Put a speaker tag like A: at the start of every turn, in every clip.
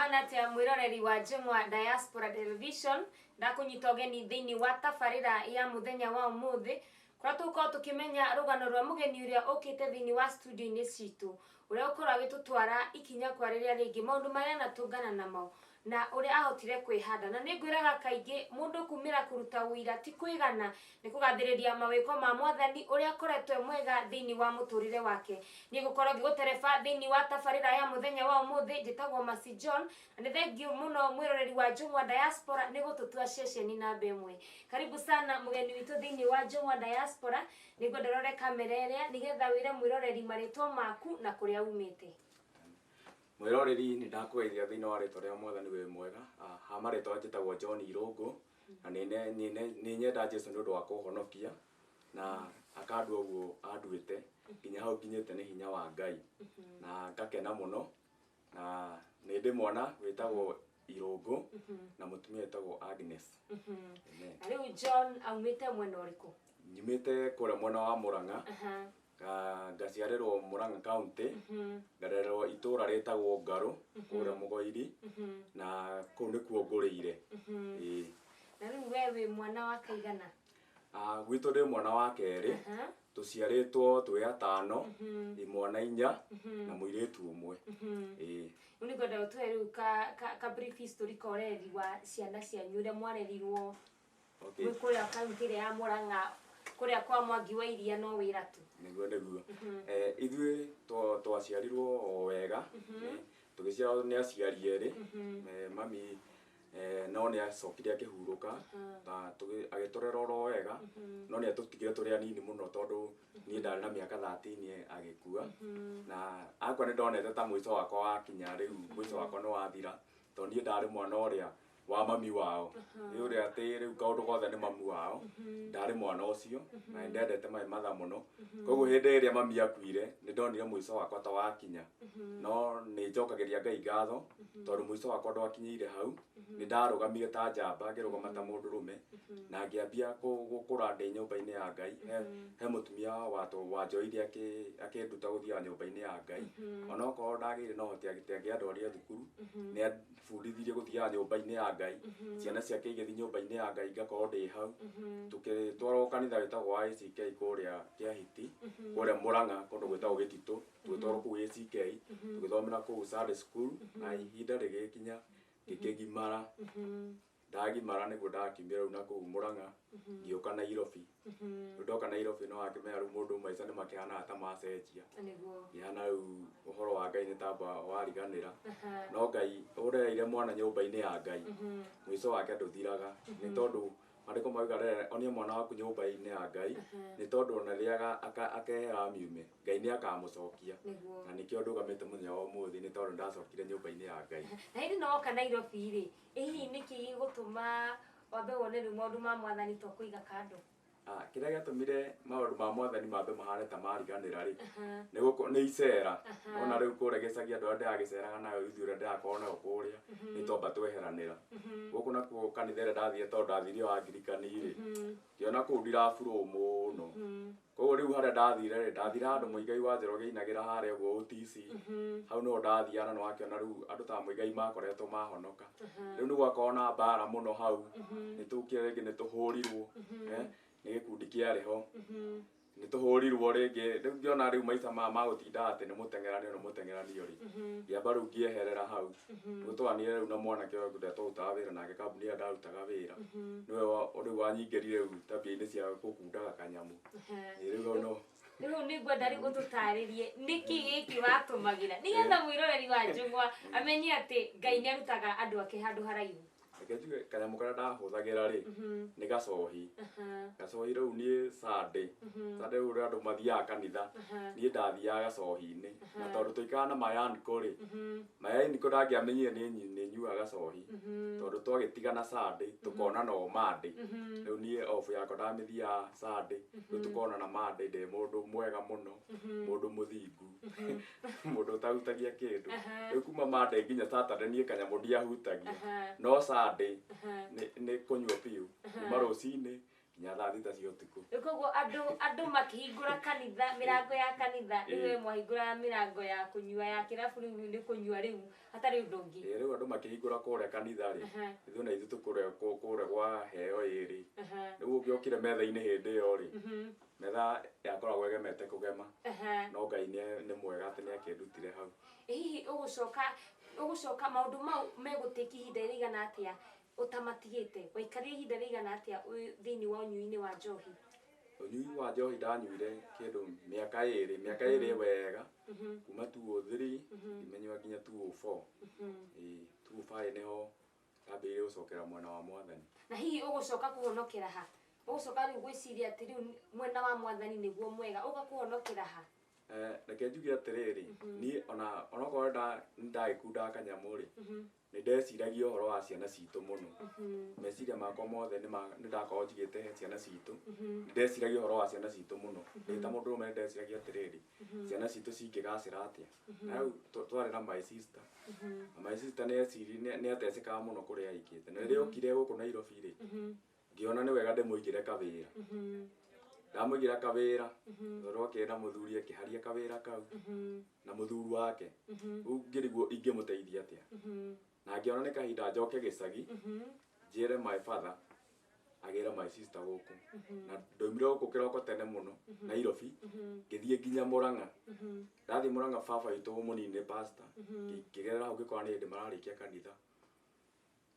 A: Ũhana atĩa mwĩroreri wa Njũng'wa Diaspora Television? Ndakũnyita ũgeni thĩinĩ wa tabarĩra ya mũthenya wa ũmũthĩ kũrĩa tũgũkorwo tũkĩmenya rũgano rwa mũgeni ũrĩa ũkĩte thĩinĩ wa studio-inĩ citũ, ũrĩa ũkorwo agĩtũtwara ikinya kwa rĩrĩa rĩngĩ maũndũ marĩa anatũngana namo na ũrĩa ahotire kwĩhanda. Na nĩ ngwĩraga kaingĩ mũndũ kumĩra kũruta ũira ti kwĩgana, nĩ kũgathĩrĩria mawĩko ma mwathani ũrĩa akoretwo e mwega thĩinĩ wa mũtũrĩre wake. Niĩ ngũkorwo ngĩgũtereba thĩinĩ wa tabarĩra ya mũthenya wa ũmũthĩ. Njĩtagwo Mercy John na nĩ thengiũ mũno mwĩroreri wa Njũng'wa Diaspora nĩ gũtũtua ceceni namba ĩmwe. Karibu sana mũgeni witũ thĩinĩ wa Njũng'wa Diaspora. Nĩngwenda ũrore kamera ĩrĩa nĩgetha wĩre mwĩroreri marĩtwa maku na kũrĩa umĩte.
B: Mwĩroreri, nĩ ndakũgeithia thĩinĩ wa rĩtwa rĩa mwathani wĩ mwega. Ha marĩtwa njĩtagwo John Irũngũ na nĩ nyenda Jesu nĩ ũndũ wa kũhonokia na akandua ũguo anduĩte nginya hau nginyĩte nĩ hinya wa Ngai, na ngakena mũno, na nĩ ndĩ mwana wĩtagwo Irũngũ na mũtumia wĩtagwo Agnes. Amen.
A: Na rĩu John aumĩte mwena ũrĩkũ?
B: Nyumĩte kũrĩa mwena wa Mũrang'a, ngaciarĩrwo Mũrang'a County, ngarererwo itũra rĩtagwo Ngarũ kũrĩa Mũgoiri, na kũu nĩkuo ngũrĩire. Ĩĩ.
A: Na rĩu we wĩ mwana wa kaigana?
B: Gwitũ ndĩ mwana wa kerĩ. Tũciarĩtwo twĩ atano, imwana 4 na mũirĩtu ũmwe. Ĩĩ.
A: Rĩu nĩngwenda ũtũhe rĩu ka brief history ka ũreri wa ciana cianyu, ũrĩa mwarerirwo mwĩ kũrĩa kaunti ĩrĩa ya Mũrang'a, kũrĩa kwa Mwangi wa Iria no wĩra tu.
B: Nĩguo, nĩguo. Ithuĩ twaciarirwo o wega. Tũgĩciarwo nĩ aciari erĩ. Mami no nĩ acokire akĩhurũka na agĩtũrera oro wega, no nĩ atũtigire tũrĩ anini mũno tondũ niĩ ndarĩ na mĩaka 13 agĩkua. Na akua nĩ ndonete ta mũico wakwa wakinya, rĩu mũico wakwa nĩ wathira, tondũ niĩ ndarĩ mwana ũrĩa wa mami wao, nĩ ũrĩa atĩ rĩu kaũndũ gothe nĩ mamu wao. Ndarĩ mwana ũcio na nĩ ndendete my mother mũno, koguo hĩndĩ ĩrĩa mami akuire nĩ ndonire mũico wakwa ta wakinya. No nĩ njokagĩria Ngai ngatho tondũ mũico wakwa ndwakinyĩire hau. Nĩ ndarũgamire ta njamba, ngĩrũgama ta mũndũrũme na ngĩambia gũkũra ndĩ nyũmba-inĩ ya Ngai. He mũtumia wanjoire akĩnduta gũthiaga nyũmba-inĩ ya Ngai, onokorwo ndagĩire na ũhoti atĩ angĩandwarire thukuru, nĩ abundithirie gũthiaga nyũmba-inĩ ya Ngai. Ciana ciake igĩthiĩ nyũmba-inĩ ya Ngai, ngakorwo ndĩ hau. Tũgĩtwarwo kanitha wĩtagwo wa ACK kũrĩa Kĩahiti, kũrĩa Mũrang'a, kũndũ gwĩtagwo Gĩtitũ. Tũgĩtwarwo kũu ACK, tũgĩthomera kũu Sunday school, na ihinda rĩgĩkinya ngĩkĩgimara. Ndagimara nĩguo ndakiumire rĩu na kũu Mũrang'a ngĩũka Nairobi. Rĩu ndoka Nairobi no wakĩmenya rĩu mũndũ maica nĩ makĩhanaga ta macenjia. Ngĩhana rĩu ũhoro wa Ngai nĩ tamba wariganĩra. No Ngai ũrereire mwana nyũmba-inĩ ya Ngai, mũico wake ndũthiraga, nĩ tondũ maandĩko mauga rere onia mwana waku nyũmba-inĩ ya Ngai, nĩ tondũ ona rĩrĩa akehera miume, Ngai nĩ akamũcokia. Na nĩkĩo ndũgamĩte mũthenya wa ũmũthĩ, nĩ tondũ ndacokire nyũmba-inĩ ya Ngai.
A: Na hĩndĩ no woka Nairobi rĩ, ĩ hihi nĩkĩ gĩgũtũma wambe wone rĩu maũndũ ma mwathani to kũiga kando?
B: Kĩrĩa gĩatũmire maũndũ ma mwathani mambe mahane ta mariganĩra rĩ, nĩ icera. Ona rĩu kũrĩa gĩcagi andũ arĩa ndĩragĩceraga nayo, ithuĩ ũrĩa ndĩrakorwo nayo kũrĩa, nĩ twamba tweheranĩra. Gũkũ nakuo kanitha ĩrĩa ndathire, tondũ ndathire o Angirikani rĩ, ngĩona kũu ndiraburwo mũno. Koguo rĩu harĩa ndathire rĩ, ndathire handũ Mũigai wa Njoroge ainagĩra harĩa ũguo OTC. Hau nĩho ndathiaga, na nĩwakĩona rĩu andũ ta Mũigai makoretwo mahonoka. Rĩu nĩ gwakorwo na mbara mũno hau. Nĩ tũkire rĩngĩ nĩ tũhũrirwo, nĩ gĩkundi kĩarĩ ho. Nĩ tũhũrirwo rĩngĩ, rĩu ngĩona rĩu maica maya ma gũtinda atĩ nĩ mũteng'eranio nĩ mũteng'eranio rĩ, ngĩamba rĩu ngĩeherera hau. Rĩu twanire rĩu na mwanake ũyũ ũrĩa twarutaga wĩra nake kambuni ĩrĩa ndarutaga wĩra. Nĩwe rĩu wanyingĩrire rĩu tabia-inĩ cia gũkundaga kanyamũ. Ĩ rĩu hau no.
A: Rĩu nĩ ngwenda rĩu ũtũtarĩrie nĩkĩ gĩkĩ watũmagĩra nĩgetha mwĩroreri wa Njũng'wa amenye atĩ Ngai nĩ arutaga andũ ake handũ haraihu.
B: Reke njuge kanyamũ karĩa ndahũthagĩra rĩ, nĩ gacohi. Gacohi rĩu niĩ Sunday. Sunday rĩu ũrĩa andũ mathiaga kanitha, niĩ ndathiaga gacohi-inĩ. Na tondũ tũikaraga na my uncle rĩ, my uncle ndangĩamenyire nĩ nyuaga gacohi. Tondũ twagĩtigana Sunday, tũkonana o Monday. Rĩu niĩ off yakwa ndamĩthiaga Sunday, rĩu tũkonana Monday ndĩ mũndũ mwega mũno, mũndũ mũthingu, mũndũ ũtahutagia kĩndũ. Rĩu kuma Monday nginya Saturday niĩ kanyamũ ndiahutagia. No Sunday nĩ kũnyua biũ. Kuma rũcinĩ nginya thaa 6 cia ũtukũ.
A: Rĩu koguo andũ makĩhingũra kanitha, mĩrango ya kanitha, rĩu we mwahingũra mĩrango ya kũnyua ya kĩrabu, rĩu nĩ kũnyua rĩu hatarĩ ũndũ ũngĩ.
B: Rĩu andũ makĩhingũra kũrĩa kanitha rĩ, ithuĩ na ithuĩ tũkũrĩa kũrĩa gwa heo ĩrĩ. Rĩu ũngĩokire metha-inĩ hĩndĩ ĩyo rĩ, metha yakoragwo ĩgemete kũgema. No Ngai nĩ mwega atĩ nĩ akĩndutire hau.
A: Hihi ũgũcoka maũndũ mau megũtĩki ihinda rĩigana atĩa ũtamatigĩte? Waikarire ihinda rĩigana atĩa thĩinĩ wa ũnyui-inĩ wa njohi?
B: Ũnyui wa njohi ndanyuire kĩndũ mĩaka ĩrĩ wega, kuma 2003 ngĩmenyua nginya 2004. 2005 nĩho ndambĩrĩirie gũcokera mwena wa mwathani.
A: Na hihi ũgũcoka kũhonokera ha? Ũgũcoka rĩu gwĩciria atĩ rĩu mwena wa mwathani nĩguo mwega, ũga kũhonokera ha?
B: Reke njuge atĩrĩrĩ, niĩ onokorwo nĩndagĩkundaga kanyamũ rĩ, nĩ ndeciragia ũhoro wa ciana citũ mũno. Meciria makwa mothe nĩ ndakorwo njigĩte he ciana citũ. Nĩ ndeciragia ũhoro wa ciana citũ mũno. Ndĩ ta mũndũrũme nĩ ndeciragia atĩrĩrĩ, ciana citũ cingĩgacĩra atĩa? Na rĩu twarĩ na my sister. Na my sister nĩ atecekaga mũno kũrĩa aikĩte. Na rĩrĩa okire gũkũ Nairobi rĩ, ngĩona nĩ wega ndĩmũigĩre kawĩra. Ndamũigĩra kawĩra, tondũ okire na mũthuri akĩharia kawĩra kau, na mũthuri wake. Rĩu ngĩrigwo ingĩmũteithia atĩa. Na ngĩona nĩ kahinda njoke gĩcagi, njĩre my father agĩre my sister gũkũ. Na ndaumire gũkũ kĩroko tene mũno, Nairobi, ngĩthiĩ nginya Murang'a. Ndathiĩ Murang'a baba witũ mũnini nĩ pastor, ngĩgerera hau ngĩkora nĩ hĩndĩ mararĩkia kanitha.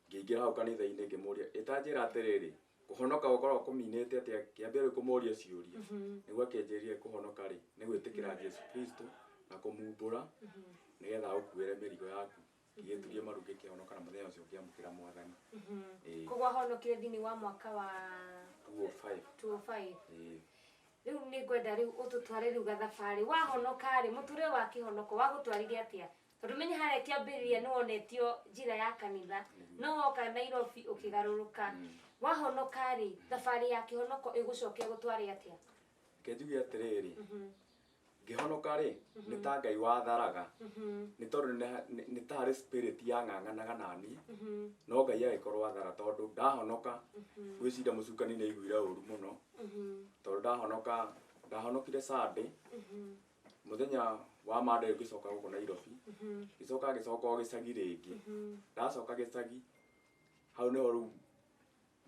B: Ngĩingĩra hau kanitha-inĩ ngĩmũria, ĩtanjĩra atĩrĩrĩ, kũhonoka gũkoragwo kũminĩte atĩa? Kĩambia rĩu kũmũria ciũria. Nĩguo akĩnjĩrire kũhonoka rĩ, nĩ gwĩtĩkĩra Jesũ Kristo na kũmumbũra nĩgetha agũkuĩre mĩrigo yaku. Ngĩgĩturia maru ngĩkĩhonoka na mũthenya ũcio ngĩamũkĩra mwathani.
A: Koguo wahonokire thĩinĩ wa mwaka wa
B: 2005.
A: 2005. Rĩu nĩ ngwenda rĩu ũtũtware rĩu gathabarĩ. Wahonoka rĩ, mũtũrĩre wa kĩhonoko wagũtwarire atĩa? Tondũ menye harĩa kĩambĩrĩria nĩ wonetio njĩra ya kanitha, no woka Nairobi ũkĩgarũrũka. Wahonoka rĩ, thabarĩ ya kĩhonoko ĩgũcoke gũtware atĩa?
B: Reke njuge atĩrĩrĩ, ngĩhonoka rĩ, nĩ ta Ngai watharaga. Nĩ tondũ nĩ ta harĩ spirit yang'ang'anaga naniĩ, no Ngai agĩkorwo athara tondũ ndahonoka, ngwĩciria mũcukani nĩ aiguire ũru mũno. Tondũ ndahonokire Sunday, mũthenya wa Monday ngĩcoka gũkũ Nairobi, ngĩcoka ngĩcoka o gĩcagi rĩngĩ. Ndacoka gĩcagi, hau nĩho rĩu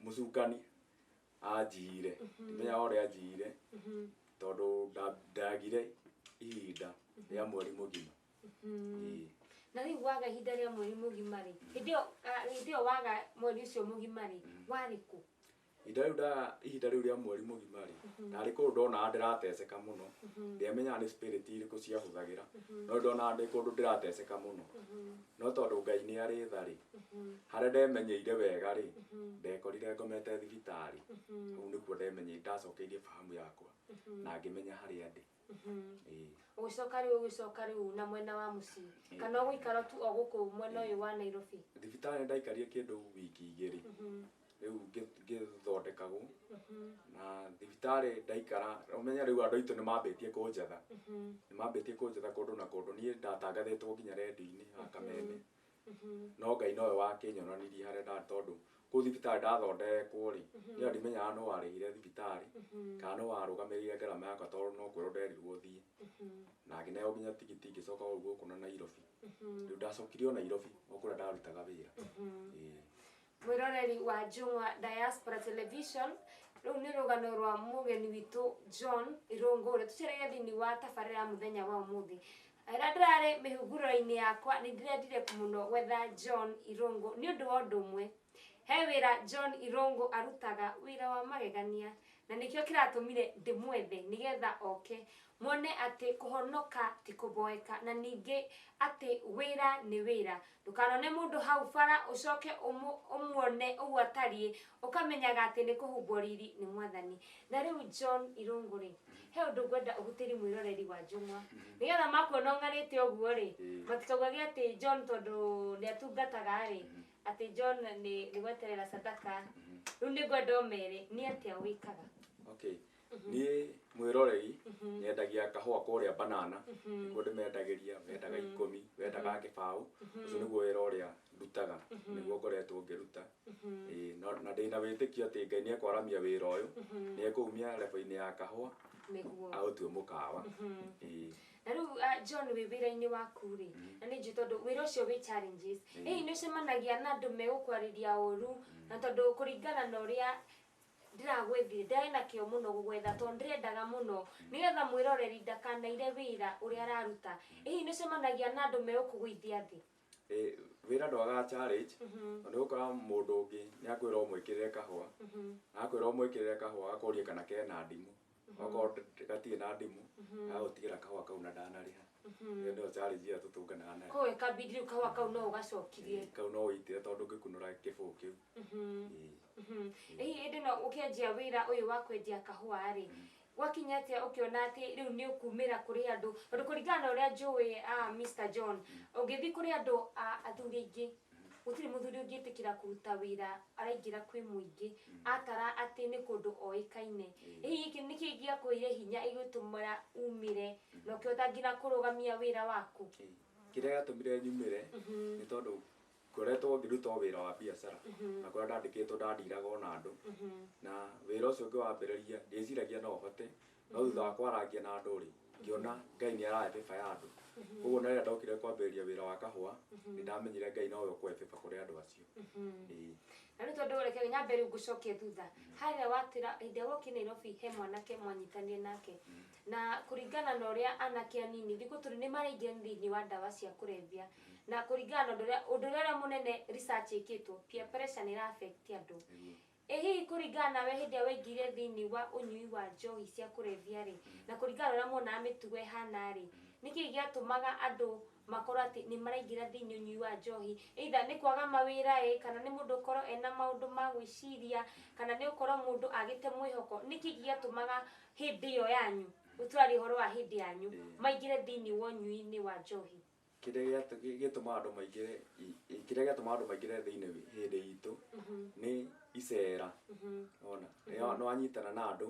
B: mũcukani anjiire. Ndimenyaga ũrĩa anjiire, tondũ ndagire ihinda rĩa mweri mũgima.
A: Na rĩu waga ihinda rĩa mweri mũgima rĩ, hĩndĩ ĩyo waga mweri ũcio mũgima rĩ, warĩ kũ?
B: Ihinda rĩu rĩa mweri mũgima rĩ, ndarĩ kũndũ ndonaga ndĩrateceka mũno. Ndiamenyaga nĩ spirit irĩkũ ciahũthagĩra, no ndonaga ndĩ kũndũ ndĩrateceka mũno. No tondũ Ngai nĩ arĩ tha rĩ, harĩa ndemenyeire wega rĩ, ndekorire ngomete thibitarĩ. Hau nĩkuo ndemenyeire, ndacokeirie fahamu yakwa na ngĩmenya harĩa ndĩ.
A: Ũgĩcoka rĩu na mwena wa mũciĩ, kana ũgũikara tu o gũkũ mwena ũyũ wa Nairobi?
B: Thibitarĩ ndaikarire kĩndũ wiki igĩrĩ. Rĩu ngĩthondekagwo. Na thibitarĩ ndaikara, ũmenye rĩu andũ aitũ nĩ mambĩtie kũnjetha. Nĩ mambĩtie kũnjetha kũndũ na kũndũ. Niĩ ndatangathĩtwo nginya redio-inĩ ya Kameme. No Ngai nowe wakĩnyonanirie harĩa ndarĩ tondũ kũu thibitarĩ ndathondekwo rĩ, niĩ ndimenyaga nũ warĩhire thibitarĩ, kana nũ warũgamĩrĩire ngarama yakwa tondũ no kwĩrwo nderirwo thiĩ. Na ngĩneo nginya tigiti ngĩcoka o gũkũ na Nairobi. Rĩu ndacokire o Nairobi, o kũrĩa ndarutaga wĩra.
A: Mwĩroreri wa Njung'wa Diaspora Television, rĩu nĩ rũgano rwa mũgeni witũ John Irũngũ ũrĩa tũcereire thĩinĩ wa tabarĩra ya mũthenya wa ũmũthĩ. Rĩrĩa ndĩrarĩ mĩhunguro-inĩ yakwa nĩ ndĩrendire mũno gwetha John Irũngũ nĩ ũndũ wa ũndũ ũmwe. He wĩra John Irũngũ arutaga, wĩra wa magegania, na nĩkĩo kĩratũmire ndĩmwethe nĩgetha oke muone atĩ kũhonoka ti kũboeka, na ningĩ atĩ wĩra nĩ wĩra. Ndũkanone mũndũ hau bara ũcoke ũmuone ũguo atariĩ, ũkamenyaga atĩ nĩ kũhumbwo riri nĩ mwathani. Na rĩu John Irũngũ rĩ, he ũndũ ngwenda ũhutĩrie mwĩroreri wa Njung'wa, nĩgetha makuona ũng'arĩte ũguo rĩ, matikaugage atĩ John tondũ nĩ atungataga rĩ, atĩ John nĩ gweterera sadaka. Rĩu nĩ ngwenda ũmere nĩ atĩa wĩkaga?
B: Okay. Niĩ mwĩroreri nyendagia kahũa kũrĩa banana, nĩkuo ndĩmendagĩria, wendaga 10, wendaga kĩbaũ. Ũcio nĩguo wĩra ũrĩa ndutaga, nĩguo ngoretwo ngĩruta. Na ndĩna wĩtĩkio atĩ Ngai nĩ ekwaramia wĩra ũyũ, nĩ ekũumia level-inĩ ya kahũa
A: Nĩguo.
B: aũtue mũkawa. Ĩĩ.
A: Na rĩu John, wĩ wĩra-inĩ waku rĩ, na nĩ njũĩ tondũ wĩra ũcio wĩ challenges, hihi nĩ ũcemanagia na andũ megũkwarĩria ũru? Na tondũ kũringana na ũrĩa ndĩragwethire, ndarĩ na kĩo mũno gũgwetha tondũ ndĩrendaga mũno nĩgetha mwĩroreri ndakanaire wĩra ũrĩa araruta. Hihi nĩ ũcemanagia na andũ megũkũgũithia thĩ?
B: Ĩĩ, wĩra ndwagaga challenge, tondũ ũgũkora mũndũ ũngĩ nĩ akwĩra ũmwĩkĩrĩre kahũa, akwĩra ũmwĩkĩrĩre kahũa akũrie kana kena ndimũ, okorwo gatirĩ na ndimũ agagũtigĩra kahũa kau na ndanarĩha. Ĩyo nĩyo challenge ĩrĩa tũtũnganaga nayo.
A: Koguo ĩkambindi rĩu kahũa kau no ũgacokirie?
B: Kau no ũitĩre tondũ ũngĩkunũra kĩbũyũ kĩu. Ĩĩ.
A: Hihi hĩndĩ ĩno ũkĩanjia wĩra ũyũ wa kwendia kahũa rĩ, gwakinya atĩa ũkĩona atĩ rĩu nĩ ũkumĩra kũrĩ andũ? Tondũ kũringana na ũrĩa njũĩ, Mr John, ũngĩthiĩ kũrĩ andũ athuri aingĩ, gũtirĩ mũthuri ũngĩtĩkĩra kũruta wĩra araingĩra kwĩ mũingĩ atara atĩ nĩ kũndũ oĩkaine. Hihi gĩkĩ nĩkĩĩ gĩakũheire hinya ĩgĩtũmĩra umĩre na ũkĩhota nginya kũrũgamia wĩra waku?
B: Ĩĩ. Kĩrĩa gĩatũmire nyumĩre nĩ tondũ ngoretwo ngĩruta o wĩra wa biacara, na kũrĩa ndandĩkĩtwo ndandiraga ona andũ, na wĩra ũcio ngĩwambĩrĩria ndieciragia no hote, no thutha wa kwarangia na andũ rĩ, ngĩona Ngai nĩ arahe favor ya andũ. Koguo na rĩrĩa ndokire kwambĩrĩria wĩra wa kahũa, nĩ ndamenyire Ngai nowe ũkũhe favor kũrĩ andũ acio. Ĩĩ.
A: Na rĩu tondũ reke nyambe rĩu ngũcokie thutha harĩa watĩra hĩndĩ ĩrĩa wokire Nairobi, he mwanake mwanyitanire nake, na kũringana na ũrĩa anake anini thikũ tũrĩ nĩ maraingĩra thĩinĩ wa ndawa cia kũrebia, na kũringana na ũndũ ũrĩa mũnene research ĩkĩtwo, peer pressure nĩ ĩra affect andũ.
B: Nĩguo.
A: Ĩ hihi kũringana nawe, hĩndĩ ĩrĩa waingĩrire thĩinĩ wa ũnyui wa njohi cia kũrebia rĩ, na kũringana na ũrĩa muonaga mĩtugo ĩhana rĩ, nĩkĩĩ gĩatũmaga andũ makorwo atĩ nĩ maraingĩra thĩinĩ ũnyui wa njohi? Either nĩ kwaga mawĩra ĩ, kana nĩ mũndũ ũkorwo ena maũndũ ma gwĩciria, kana nĩ ũkorwo mũndũ agĩte mwĩhoko? Nĩkĩĩ gĩatũmaga hĩndĩ ĩyo yanyu, tũraria ũhoro wa hĩndĩ yanyu, maingĩre thĩinĩ wa ũnyui-inĩ wa njohi?
B: Kĩrĩa gĩtũmaga andũ maingĩre kĩrĩa gĩatũmaga andũ maingĩre thĩinĩ hĩndĩ itũ nĩ icera. Ona nĩ wanyitana na andũ,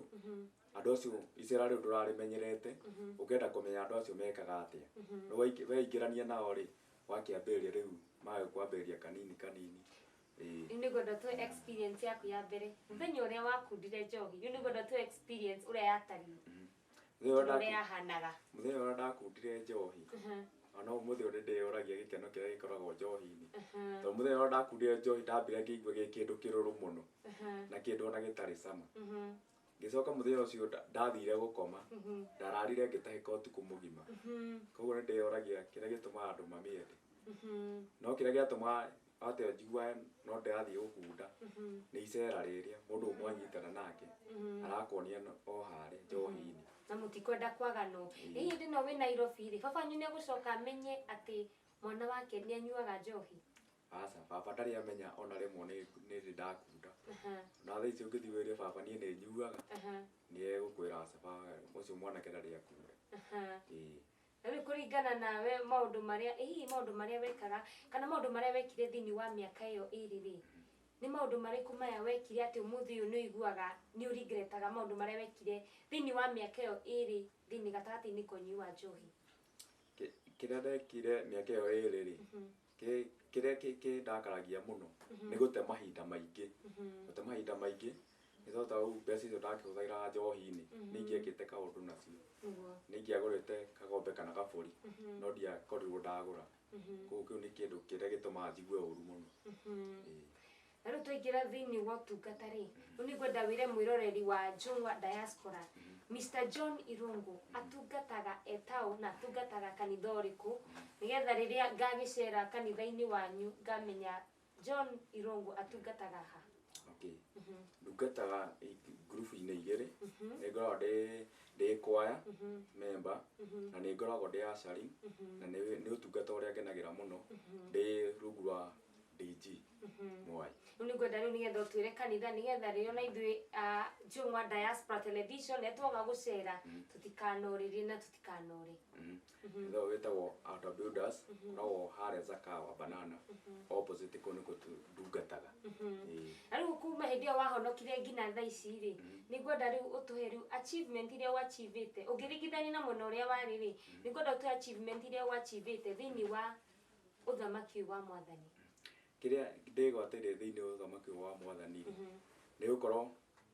B: andũ acio icera rĩu ndũrarĩmenyerete, ũkenda kũmenya andũ acio mekaga atĩa. Rĩu weingĩrania nao rĩ, wakĩambĩrĩria rĩu magĩkwambĩrĩria kanini kanini. Ĩĩ.
A: Rĩu nĩngwenda tũhe experience yaku ya mbere, mũthenya ũrĩa wakundire njohi. Rĩu nĩngwenda tũhe experience ũrĩa yatariĩ,
B: Mũthenya ũrĩa
A: ũrĩa yahanaga.
B: Mũthenya ũrĩa ndakundire njohi, ona ũmũthĩ ũyũ nĩndĩyũragia gĩkeno kĩrĩa gĩkoragwo njohi-inĩ, tondũ mũthenya ũrĩa ndakundire njohi ndambire ngĩigua gĩ kĩndũ kĩrũrũ mũno na kĩndũ ona gĩtarĩ cama. Ngĩcoka mũthenya ũcio ndathire gũkoma, ndararire ngĩtahĩka ũtukũ mũgima. Koguo nĩndĩyoragia kĩrĩa gĩtũmaga andũ mamĩende, no kĩrĩa gĩatũmaga atĩ njiguage no ndĩrathiĩ gũkunda nĩ icera rĩrĩa mũndũ ũmwe anyitana nake arakuonia o harĩa njohi-inĩ.
A: Na mũtikwenda kwaganwo. Ĩ hĩndĩ ĩno wĩ Nairobi rĩ, baba wanyu nĩegũcoka amenye atĩ mwana wake nĩ anyuaga njohi?
B: Aca, baba ndarĩ amenya ona rĩmwe nĩ ndĩ ndakunda. Na thaa ici ũngĩthiĩ wĩre baba niĩ nĩ nyuaga, nĩ egũkwĩra aca baba, ũcio mwanake ndarĩ akunda. Ĩĩ.
A: Na rĩu kũringana nawe, maũndũ marĩa ĩ hihi maũndũ marĩa wekaga kana maũndũ marĩa wekire thĩinĩ wa mĩaka ĩyo ĩrĩ rĩ, nĩ maũndũ marĩkũ maya wekire atĩ ũmũthĩ ũyũ nĩ ũiguaga nĩ ũrigretaga maũndũ marĩa wekire thĩinĩ wa mĩaka ĩyo ĩrĩ thĩinĩ gatagatĩ-inĩ ka ũnyui wa njohi?
B: Kĩrĩa ndekire mĩaka ĩyo ĩrĩ rĩ, kĩrĩa kĩndakaragia mũno nĩ gũte mahinda maingĩ. Gũte mahinda maingĩ nĩ tondũ ta rĩu mbeca icio ndakĩhũthagĩra njohi-inĩ, nĩ ingĩekĩte kaũndũ nacio. Nĩ ingĩagũrĩte kagombe kana gabũri, no ndiakorirwo ndagũra. Koguo kĩu nĩ kĩndũ kĩrĩa gĩtũmaga njigue ũru mũno. Ĩĩ.
A: Na rĩu twaingĩra thĩinĩ wa ũtungata rĩ, rĩu nĩngwenda wĩre mwĩroreri wa Njũng'wa Diaspora, Mr John Irungu atungataga etaũ na atungataga kanitha ũrĩkũ, nĩgetha rĩrĩa ngagĩcera kanitha-inĩ wanyu ngamenya John Irungu atungataga ha?
B: Okay. Ndungataga ngurubu-inĩ igĩrĩ. Nĩ ngoragwo ndĩ kwaya member, na nĩ ngoragwo ndĩ ushering, na nĩ ũtungata ũrĩa ngenagĩra mũno ndĩ rungu rwa DG Mwai.
A: Rĩu nĩngwenda rĩu nĩgetha ũtwĩre kanitha, nĩgetha rĩrĩa ona ithuĩ Njũng'wa Diaspora Television rĩrĩa twoka gũcera tũtikanorĩrie na tũtikanore.
B: Kanitha ũyũ wĩtagwo Outer Builders, ũkoragwo harĩa Zakawa Banana opposite, kũu nĩkuo ndungataga. Ĩĩ.
A: Na rĩu kuma hĩndĩ ĩyo wahonokire nginya thaa ici rĩ, nĩngwenda rĩu ũtũhe rĩu achievement iria ũachievĩte ũngĩringithania na mwena ũrĩa warĩ rĩ, nĩngwenda ũtũhe achievement iria ũachievĩte thĩinĩ wa ũthamaki ũyũ wa mwathani.
B: Kĩrĩa ndĩgwatĩire thĩinĩ wa ũthamaki wa mwathani rĩ, nĩ gũkorwo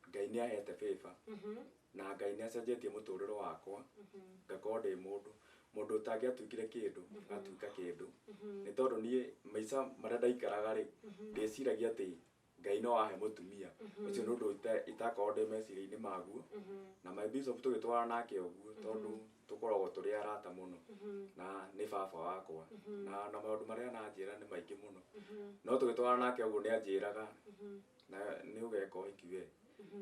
B: Ngai nĩ ahete favor na Ngai nĩ acenjetie mũtũrĩre wakwa, ngakorwo ndĩ mũndũ mũndũ ũtangĩatuĩkire kĩndũ agatuĩka kĩndũ, nĩ tondũ niĩ maica marĩa ndaikaraga rĩ, ndĩciragia atĩ Ngai no ahe mũtumia ũcio, nĩ ũndũ itakorwo ndĩ meciria-inĩ maguo. Na my bishop tũgĩtwarana nake ũguo, tondũ tũkoragwo tũrĩ arata mũno na nĩ baba wakwa, na maũndũ marĩa ananjĩra nĩ maingĩ mũno, no tũgĩtwarana nake ũguo nĩ anjĩraga na nĩ ũgeka ũhiki we.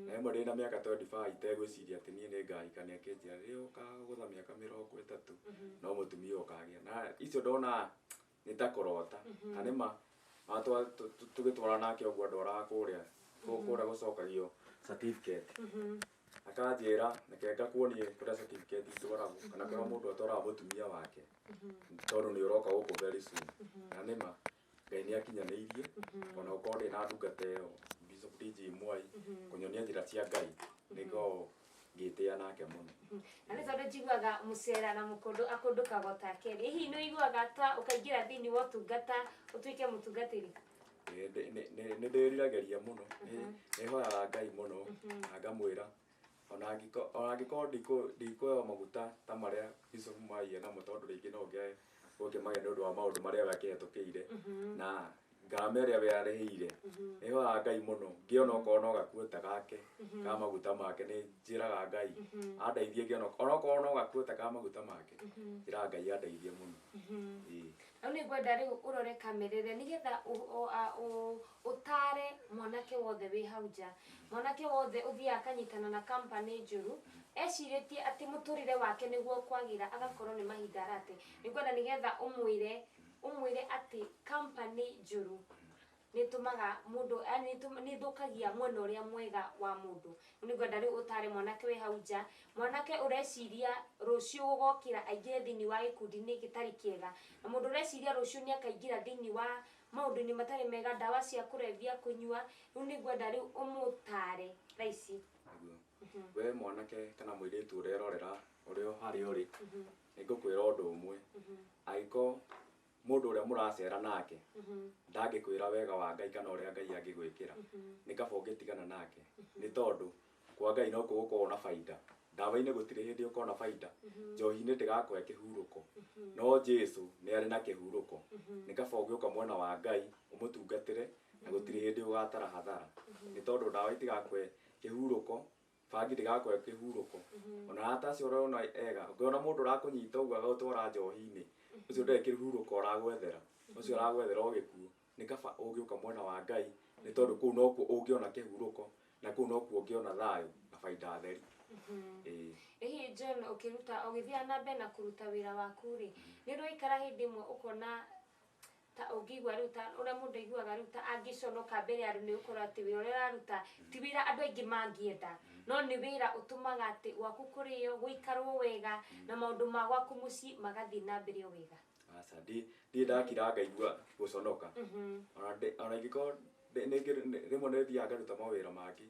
B: Na ĩmwe ndĩna mĩaka 25 itegwĩciria atĩ niĩ nĩ ngahika, nĩ akĩnjĩra rĩrĩa ũkagũtha mĩaka 30 no mũtumia ũkagĩa. Na icio ndona nĩ ta kũrota, na nĩma tũgĩtwarana nake ũguo andwaraga kũrĩa kũrĩa gũcokagio certificate, akanjĩra reke ngakuonie kũrĩa certificate itwaragwo kana kũrĩa mũndũ atwaraga mũtumia wake, tondũ nĩ ũroka gũkũ very soon. Na nĩma Ngai nĩ akinyanĩirie, ona gũkorwo ndĩ na ndungata ĩyo Bishop DJ Mwai kũnyonia njĩra cia Ngai, nĩ ngoragwo ngĩtĩa nake mũno.
A: Na nĩ tondũ njiguaga mũcera na mũkũndũ akũndũkaga take rĩ, hihi nĩ ũiguaga ta ũkaingĩra thĩinĩ wa ũtungata ũtuĩke mũtungatĩri?
B: Nĩ ndĩriragĩria mũno, nĩ hoyaga Ngai mũno na ngamwĩra ona angĩkorwo ndikũheo maguta ta marĩa Bishop Mwai enamo, tondũ rĩngĩ no ngĩage gũkĩmagĩa nĩ ũndũ wa maũndũ marĩa we akĩhetũkĩire na ngarama ĩrĩa we arĩhĩire. Nĩ hoyaga Ngai mũno ngĩona okorwo no gakuo ta gake ka maguta make, nĩ njĩraga Ngai andeithie ngĩona onokorwo no gakuo ta ka maguta make, njĩraga Ngai andeithie mũno. Ĩĩ.
A: Rĩu nĩ ngwenda rĩu ũrore kamera ĩrĩa nĩgetha ũtare mwanake wothe wĩ hau nja, mwanake wothe ũthiaga akanyitana na company njũru ecirĩtie atĩ mũtũrĩre wake nĩguo kwagĩra, agakorwo nĩ mahinda arate. Nĩ ngwenda nĩgetha ũmwĩre atĩ company njũru nĩ ĩtũmaga mũndũ, yaani nĩ ĩthũkagia mwena ũrĩa mwega wa mũndũ. Rĩu nĩ ngwenda rĩu ũtare mwanake wĩ hau nja, mwanake ũreciria rũciũ gũgokĩra aingĩre thĩinĩ wa gĩkundi-inĩ gĩtarĩ kĩega, na mũndũ ũreciria rũciũ nĩ akaingĩra thĩinĩ wa maũndũ-inĩ matarĩ mega, ndawa cia kũrebia, kũnyua. Rĩu nĩ ngwenda rĩu ũmũtare thaa ici.
B: Nĩguo. We mwanake kana mũirĩtu ũrerorera ũrĩa harĩa ũrĩ, nĩ ngũkwĩra ũndũ ũmwe: angĩkorwo mũndũ ũrĩa mũracera nake ndangĩkwĩra wega wa Ngai kana ũrĩa Ngai angĩgwĩkĩra, nĩ kaba ũngĩtigana nake, nĩ tondũ kwa Ngai no gũkorwo na baida. Ndawa-inĩ gũtirĩ hĩndĩ ũkona baida, njohi-inĩ ndĩgakũhe kĩhurũko, no Jesu nĩ arĩ na kĩhurũko. Nĩ kaba ũngĩũka mwena wa Ngai ũmũtungatĩre, na gũtirĩ hĩndĩ ũgatara hathara, nĩ tondũ ndawa itigakũhe kĩhurũko, bangi ndĩgakũhe kĩhurũko, ona arata acio ũrona ega. Ũngĩona mũndũ ũrakũnyita ũguo agagũtwara njohi-inĩ, ũcio ndarĩ kĩhurũko ũragwethera, ũcio ũragwethera o gĩkuũ. Nĩ kaba ũngĩũka mwena wa Ngai, nĩ tondũ kũu nokuo ũngĩona kĩhurũko na kũu nokuo ũngĩona thayũ na baida theri. Ĩĩ.
A: Hihi John, ũkĩruta ũgĩthiaga na mbere na kũruta wĩra waku rĩ, nĩ ũraikara hĩndĩ ĩmwe ũkona ta ũngĩigua rĩu ta ũrĩa mũndũ aiguaga rĩu ta angĩconoka mbere ya andũ, nĩ gũkorwo atĩ wĩra ũrĩa ũraruta ti wĩra andũ aingĩ mangĩenda, no nĩ wĩra ũtũmaga atĩ gwaku kũrĩo, gũikarwo wega, na maũndũ ma gwaku mũciĩ magathiĩ na mbere o wega?
B: Aca, ndirĩ ndakira ngaigua gũconoka. Ona ingĩkorwo rĩmwe nĩ thiaga ngaruta mawĩra mangĩ,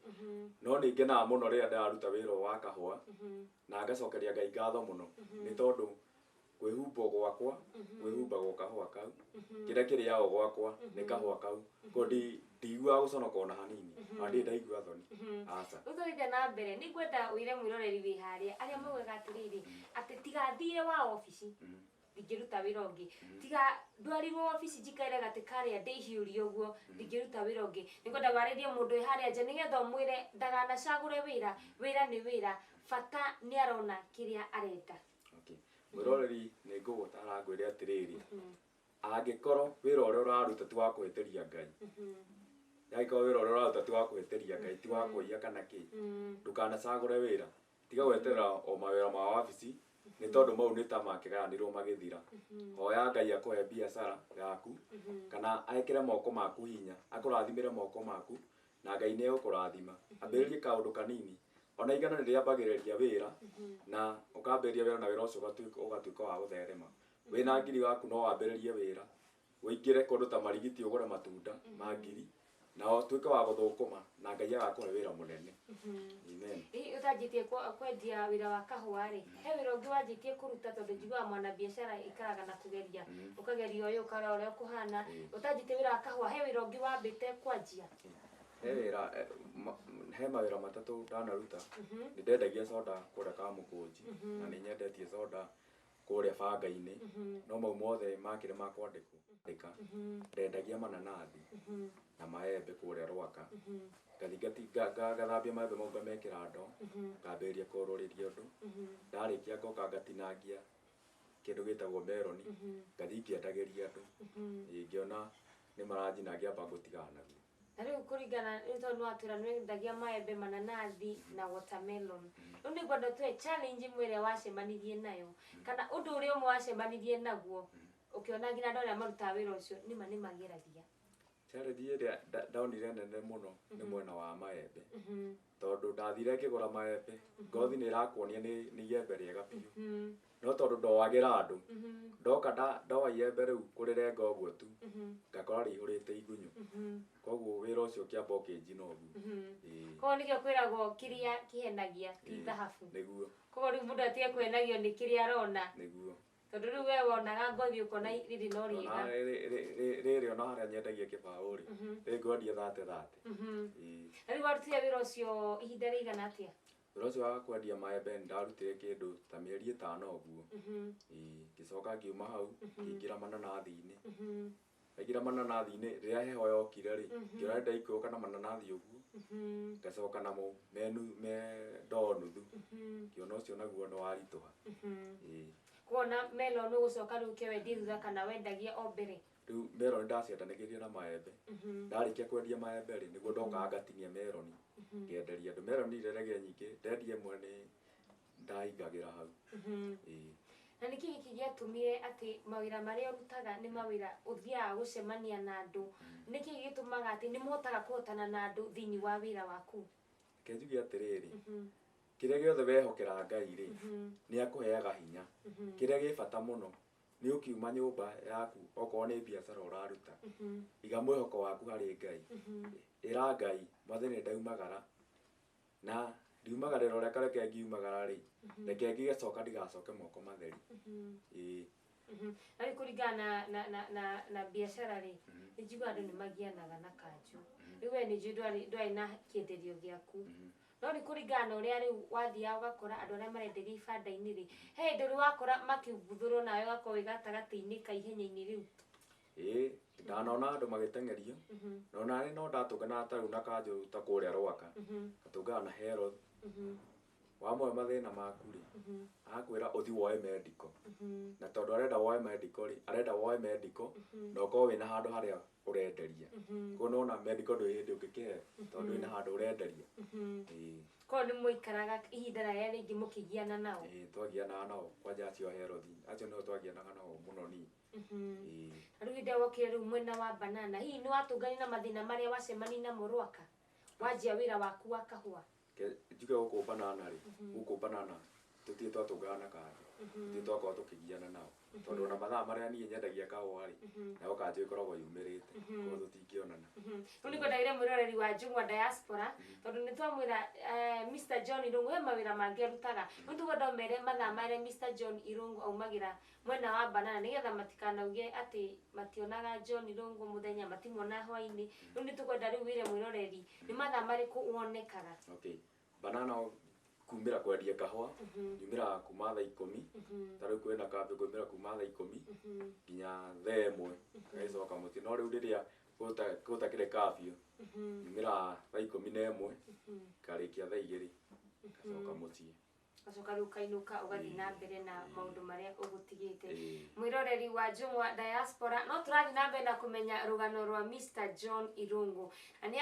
B: no nĩ ngenaga mũno rĩrĩa ndĩraruta wĩra ũyũ wa kahũa, na ngacokeria Ngai ngatho mũno, nĩ tondũ kwĩhumbwo gwakwa kwĩhumbagwo kahũa kau, kĩrĩa kĩrĩagwo gwakwa nĩ kahũa kau. Koguo ndiguaga gũconoka ona hanini, ona ndirĩ ndaigua thoni, aca.
A: Rĩu tũthiĩte na mbere, nĩ ngwenda wĩre mwĩroreri wĩ harĩa arĩa maugaga atĩrĩrĩ, atĩ tigathire wa obici ndingĩruta wĩra ũngĩ, tiga ndwarirwo obici njikaire gatĩ karĩa ndĩhiũrie ũguo ndingĩruta wĩra ũngĩ. Nĩ ngwenda warĩrie mũndũ wĩ harĩa nja nĩgetha ũmwĩre ndaganacagũre wĩra. Wĩra nĩ wĩra, bata nĩ arona kĩrĩa arenda.
B: Okay. Mwĩroreri, nĩ ngũgũtara ngwĩre atĩrĩrĩ, angĩkorwo wĩra ũrĩa ũraruta ti wa kũhĩtĩria Ngai, angĩkorwo wĩra ũrĩa ũraruta ti wa kũhĩtĩria Ngai, ti wa kũiya kana kĩ, ndũkanacagũre wĩra. Tiga gweterera o mawĩra ma wabici, nĩ tondũ mau nĩ ta makĩgayanirwo magĩthira. Hoya Ngai akũhe biacara yaku kana ekĩre moko maku hinya, akũrathimĩre moko maku, na Ngai nĩ egũkũrathima. Ambĩrĩrie kaũndũ kanini, ona igana nĩ rĩambagĩrĩria wĩra, na ũkambĩrĩria wĩra na wĩra ũcio ũgatuĩka wa gũtherema. Wĩna ngiri waku no wambĩrĩrie wĩra, ũingĩre kũndũ ta Marigiti ũgũre matunda ma ngiri. Na ũtuĩke wa gũthũkũma na Ngai agakũhe wĩra mũnene. Amen.
A: Hihi ũtanjĩtie kwendia wĩra wa kahũa rĩ, he wĩra ũngĩ wanjĩtie kũruta tondũ njiguaga mwana biacara ikaraga na kũgeria, ũkageria ũyũ ũkarora ũrĩa ũkũhana. Ũtanjĩtie wĩra wa kahũa, he wĩra ũngĩ wambĩte kwanjia?
B: He wĩra he mawĩra matatũ ndanaruta. Nĩ ndendagia soda kũrĩa Kamũkũnji, na nĩ nyendetie soda kũrĩa banga-inĩ, no mau mothe makĩrĩ ma kwandĩkwo. Ndendagia mananathi na maembe kũrĩa Rwaka. Ngathi ngathambia maembe mau ngamekĩra ndoo, ngambĩrĩria kũrũrĩria ũndũ. Ndarĩkia ngoka ngatinangia kĩndũ gĩtagwo meroni, ngathi ngĩendagĩria andũ. Ngĩona nĩ maranjina ngĩamba ngũtigana naguo.
A: Na rĩu kũringana rĩu tondũ nĩwatwĩra nĩwendagia maembe, mananathi na watermelon, rĩu nĩngwenda ũtũhe challenge ĩmwe ĩrĩa wacemanirie nayo, kana ũndũ ũrĩa ũmwe wacemanirie naguo ũkĩona nginya andũ arĩa marutaga wĩra ũcio nĩma nĩmageragia.
B: Challenge ĩrĩa ndonire nene mũno nĩ mwena wa maembe, tondũ ndathire ngĩgũra maembe, ngothi nĩ ĩrakuonia nĩ iembe rĩega biũ, no tondũ ndoagĩra andũ, ndoka ndoa iembe rĩu kũrĩrenga ũguo tu, ngakora rĩihũrĩte igunyũ. Koguo wĩra ũcio ũkĩamba ũkĩnjina ũguo.
A: Koguo nĩkĩo kwĩragwo kĩrĩa kĩhenagia ti thahabu.
B: Nĩguo.
A: Koguo rĩu mũndũ atige kũhenagio nĩ kĩrĩa arona.
B: Nĩguo.
A: Tondũ rĩu we wonaga ngothi ũkona rĩrĩ no rĩega.
B: Rĩrĩ ona harĩa nyendagia kĩbaũ rĩ, rĩngwendia 30 30.
A: Na rĩu warutire wĩra ũcio ihinda rĩigana atĩa?
B: Wĩra ũcio wa kwendia maembe nĩndarutire kĩndũ ta mĩeri 5 ũguo. Ngĩcoka ngiuma hau, ngĩingĩra mananathi-inĩ. Ndaingĩra mananathi-inĩ, rĩrĩa heho yokire rĩ, ngĩona nĩndaikũrũka na mananathi ũguo, ngacoka namo me ndoo nuthu. Ngĩona ũcio naguo nĩwaritũha.
A: Kuona melon ũgũcoka rĩu ũke wendie thutha kana wendagia o mbere?
B: Rĩu melon ndaciendanagĩria na maembe. Ndarĩkia kwendia maembe rĩ, nĩguo ndokaga ngatinia melon, ngenderia andũ. Melon irerege nyingĩ, ndendia ĩmwe nĩ ndahingagĩra hau.
A: Na nĩkĩ gĩkĩ gĩatũmire atĩ mawĩra marĩa ũrutaga nĩ mawĩra ũthiaga gũcemania na andũ? Nĩkĩ gĩtũmaga atĩ nĩ mũhotaga kũhotana na andũ thĩinĩ wa wĩra waku?
B: Reke njuge atĩrĩrĩ, kĩrĩa gĩothe wehokera Ngai rĩ, nĩ akũheaga hinya. Kĩrĩa gĩ bata mũno nĩ ũkiuma nyũmba yaku, okorwo nĩ biacara ũraruta, iga mwĩhoko waku harĩ Ngai. Ĩra Ngai, Mwathani ndaumagara, na ndiumagarĩra ũrĩa kareke ngiumagara rĩ, reke ngĩgacoka ndigacoke moko matheri.
A: Na rĩu kũringana na biacara rĩ, nĩ njiguaga andũ nĩ magianaga na kanjũ. Rĩu we nĩ njũĩ ndwarĩ na kĩenderio gĩaku. No rĩu kũringana na ũrĩa rĩu wathiaga ũgakora andũ arĩa marenderia ibanda-inĩ rĩ, he hĩndĩ rĩu wakora makĩbuthũrwo nawe ũgakorwo wĩ gatagatĩ-inĩ ka ihenya-inĩ rĩu?
B: Ndanona andũ magĩteng'erio, na ona niĩ no ndatũnganaga ta rĩu na kanjũ ta kũrĩa Rwaka, ngatũngana na Herod. Wamũhe mathĩna maku rĩ, agakwĩra ũthiĩ woe medical. Na tondũ arenda woe medical rĩ, arenda woe medical na ũkorwo wĩna handũ harĩa ũrenderia. Koguo nĩwona medical ndũrĩ hĩndĩ ũngĩkĩheo tondũ wĩna handũ ũrenderia.
A: Koguo nĩ mũikaraga ihinda rĩrĩa rĩngĩ mũkĩgiana nao?
B: Twagianaga nao kwanja acio a Herod, acio nĩo twagianaga nao mũno niĩ.
A: Na rĩu hĩndĩ ĩrĩa wokire rĩu mwena wa banana, hihi nĩ watũnganire na mathĩna marĩa wacemania namo Rwaka? Wanjia wĩra waku wa kahũa?
B: Njuge gũkũ banana rĩ, gũkũ banana tũtirĩ twatũngana na kanjũ, tũtirĩ twakorwo tũkĩgiana nao, tondũ ona mathaa marĩa niĩ nyendagia kahũa rĩ, nayo kanjũ ĩkoragwo yumĩrĩte, koguo tũtingĩonana.
A: Rĩu nĩngwenda mwĩroreri wa Njũng'wa Diaspora, tondũ nĩ twamwĩra Mr John Irũngũ he mawĩra mangĩ arutaga. Rĩu tũkwenda ũmere mathaa marĩa Mr John Irũngũ aumagĩra mwena wa banana, nĩgetha matikanauge atĩ mationaga John Irũngũ mũthenya, matimuonaga hwaĩ-inĩ. Rĩu nĩ tũkwenda rĩu wĩre mwĩroreri nĩ mathaa marĩkũ wonekaga?
B: Okay. Banana kumĩra kwendia kahũa, nyumĩraga kuma thaa 10, ta rĩu kwĩna kambĩ ngumĩra kuma thaa 10 nginya thaa 1, ngagĩcoka mũciĩ. No rĩu rĩrĩa gũtakĩrĩ curfew, nyumĩraga thaa 11, ngarĩkia thaa 2, ngacoka mũciĩ.
A: Gacoka rĩu ũkainũka ũgathiĩ na mbere na maũndũ marĩa ũgũtigĩte. Mwĩroreri wa Njũng'wa Diaspora, no tũrathiĩ na mbere na kũmenya rũgano rwa Mr John Irũngũ. Na nĩ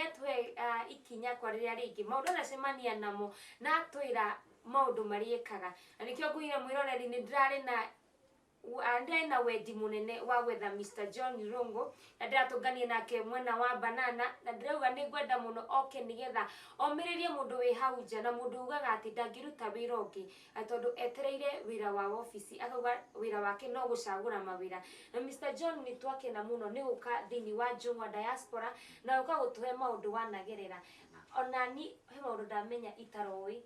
A: atũhe ikinya kwa rĩrĩa rĩngĩ maũndũ aracemania namo na atwĩra maũndũ marĩa ekaga. Na nĩkĩo ngwĩra mwĩroreri nĩ ndĩrarĩ na Ndĩrĩ na wendi mũnene wa gwetha Mr John Irungu na ndĩratũngania nake mwena wa Banana, na ndĩrauga nĩ ngwenda mũno oke nĩgetha omĩrĩrie mũndũ wĩ hau nja na mũndũ ugaga atĩ ndangĩruta wĩra ũngĩ, tondũ etereire wĩra wa obici, akauga wĩra wake no gũcagũra mawĩra. Na Mr John, nĩ twakena mũno nĩ gũka thĩinĩ wa Njũng'wa Diaspora na ũka gũtũhe maũndũ wanagerera. Ona ni he maũndũ ndamenya itaroĩ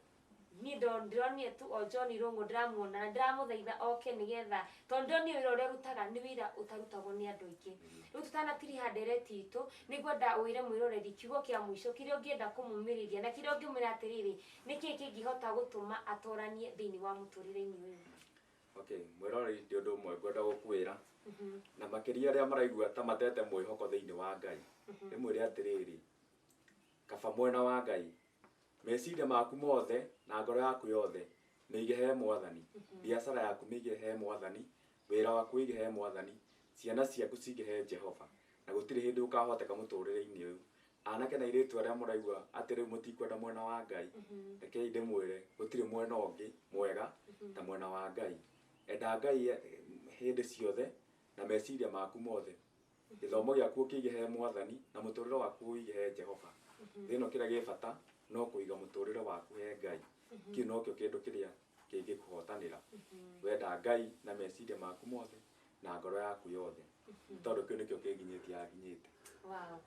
A: niĩ, ndĩronire tu o John Irũngũ ndĩramuona na ndĩramũthaitha oke nĩgetha, tondũ ndĩronire wĩra ũrĩa arutaga nĩ wĩra ũtarutagwo nĩ andũ aingĩ. Rĩu tũtanatiriha ndereti itũ, nĩ ngwenda wĩre mwĩroreri kiugo kĩa mũico kĩrĩa ũngĩenda kũmũmĩrĩria na kĩrĩa ũngĩmwĩra atĩrĩrĩ, nĩkĩĩ kĩngĩhota gũtũma atoranie thĩinĩ wa mũtũrĩre-inĩ ũyũ.
B: Okay, mwĩroreri, ndi ũndũ ũmwe ngwenda gũkwĩra, na makĩria arĩa maraigua ta matete mwĩhoko thĩinĩ wa Ngai. Ndĩmwĩre atĩrĩrĩ, kaba mwena wa Ngai, meciria maku mothe na ngoro yaku yothe mĩige he Mwathani, biacara yaku mĩige he Mwathani, wĩra waku wĩige he Mwathani, ciana ciaku cige he Jehova, na gũtirĩ hĩndĩ ũkahoteka mũtũrĩre-inĩ ũyũ. Anake na airĩtu arĩa mũraigua atĩ rĩu mũtikwenda mwena wa Ngai, rekei ndĩmwĩre, gũtirĩ mwena ũngĩ mwega ta mwena wa Ngai. Enda Ngai hĩndĩ ciothe na meciria maku mothe, gĩthomo gĩaku ũkĩige he Mwathani na mũtũrĩre waku ũige he Jehova. Thĩ ĩno kĩrĩa gĩ bata no kũiga mũtũrĩre waku he Ngai. Kĩu nokĩo kĩndũ kĩrĩa kĩngĩkũhotanĩra. Wenda Ngai na meciria maku mothe na ngoro yaku yothe, tondũ kĩu nĩkĩo kĩnginyĩtie hakinyĩte.
A: Wow.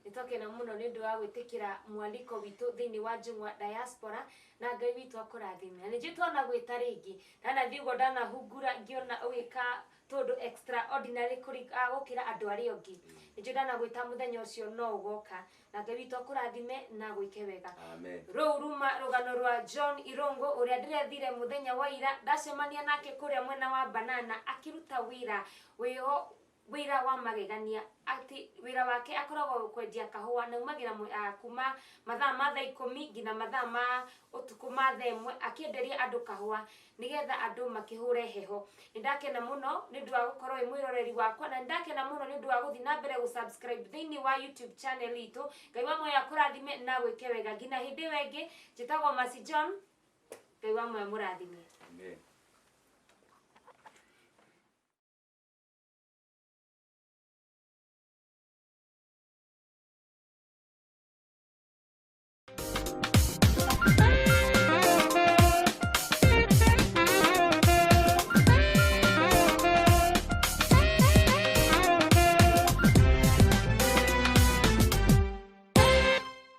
A: Nĩ twakena mũno nĩ ũndũ wa gwĩtĩkĩra mwaliko witũ thĩinĩ wa Njũng'wa Diaspora, na Ngai witũ akũrathime. Na nĩnjũĩ twana gwĩta rĩngĩ, ndanathiĩ ũguo ndanahungura ngĩona ũgĩka tũndũ extraordinary gũkĩra andũ arĩa angĩ. Nĩnjũĩ ndanagwĩta mũthenya ũcio no ũgoka, na Ngai witũ akũrathime na gwĩke wega.
B: Amen.
A: Rũu ruma rũgano rwa John Irũngũ ũrĩa ndĩrethire mũthenya wa ira, ndacemania nake kũrĩa mwena wa Banana akĩruta wĩra wĩho, wĩra wa magegania, atĩ wĩra wake akoragwo kwendia kahũa na umagĩra kuma mathaa ma thaa 10 nginya mathaa ma ũtukũ ma thaa 1 akĩenderia andũ kahũa nĩgetha andũ makĩhũre heho. Nĩ ndakena mũno nĩ ũndũ wa gũkorwo wĩ mwĩroreri wakwa, na nĩ ndakena mũno nĩ ũndũ wa gũthiĩ na mbere gũsubscribe thĩinĩ wa YouTube channel itũ. Ngai wa muoyo akũrathime na gwĩke wega nginya hĩndĩ ĩyo ĩngĩ. Njĩtagwo Mercy John. Ngai wa muoyo mũrathime.
B: Amen.